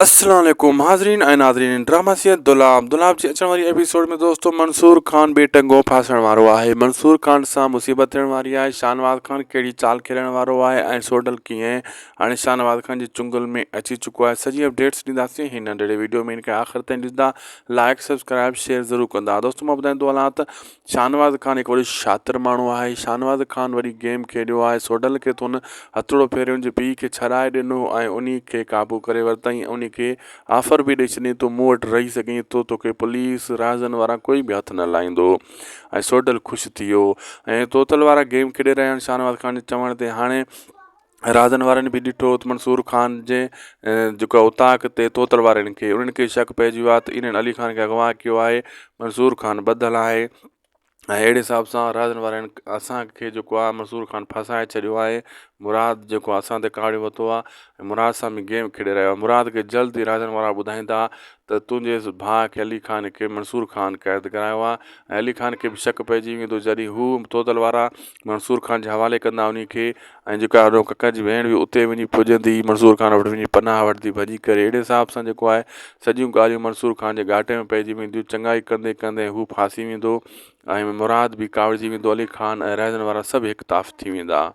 السلام عليڪم حاضرين ۽ ناظرين ڊراما سيريل دولاب دولاب جي اچڻ واري ايپيسوڊ ۾ دوستو منصور خان بي ٽنگو ڦاسڻ وارو آهي منصور خان سان مصيبت ٿيڻ واري آهي شاهنواز خان ڪهڙي چال کيڏڻ وارو آهي ۽ سوڍل ڪيئن هاڻي شاهنواز خان جي چنگل ۾ اچي چڪو آهي سڄي اپڊيٽس ڏينداسين هن ننڍڙي ويڊيو ۾ ان کي آخر تائين ڏسندا لائڪ سبسڪرائب شيئر ضرور ڪندا دوستو مان ٻڌائيندو هلان ته شاهنواز خان هڪ وڏو شاطر ماڻهو آهي. شاهنواز خان وڏي گيم کيڏيو آهي. سوڍل کي تون هٿڙو ڦيري ان جي پيء کي ڇڏائي ڏنو ۽ انهي کي قابو ڪري ورتائين ۽ انهي کي آفر به ڏئي ڇڏيائين تون مون وٽ رهي سگهين ٿو توکي پوليس راهزن وارا ڪوئي به هٿ نه لائيندو ۽ سوڍل خوش ٿي ويو ۽ توتل وارا گيم کيڏي رهيا آهن شاهنواز خان جي چوڻ تي هاڻي رازن وارن به ڏٺو ته منصور خان جي جيڪو اوطاق تي توتل وارن کي انهن کي شڪ پئجي ويو آهي ته انهن علي خان کي اغوا ڪيو آهي منصور خان ٻڌل آهي ۽ اهڙي حساب سان رازن وارن اسان کي جيڪو آهي منصور خان ڦاسائي ڇڏيو آهي مراد جيڪو اسان تي ڪاڙهي ورتو آهي ۽ مراد سان به گيم کيڏي رهيو آهي مراد کي جلد ئي رازن وارا ٻڌائيندا ته تنهنجي ڀاء کي علي خان کي منصور خان قيد ڪرايو آهي ۽ علي خان کي به شڪ پئجي ويندو جڏهن هو توتل وارا منصور خان جي حوالي ڪندا انهي کي ۽ جيڪا هن ڪڪر جي ڀيڻ هئي اتي وڃي پڄندي منصور خان وٽ وڃي پناهه وٺندي ڀڄي ڪري اهڙي حساب سان جيڪو آهي سڄيون ڳالهيون منصور خان جي ڳاٽي ۾ پئجي وينديون چڱائي ڪندي ڪندي هو ڦاسي ويندو ۽ مراد به ڪاوڙجي ويندو علي خان ۽ رهزن وارا سڀ هڪ طاف ٿي ويندا.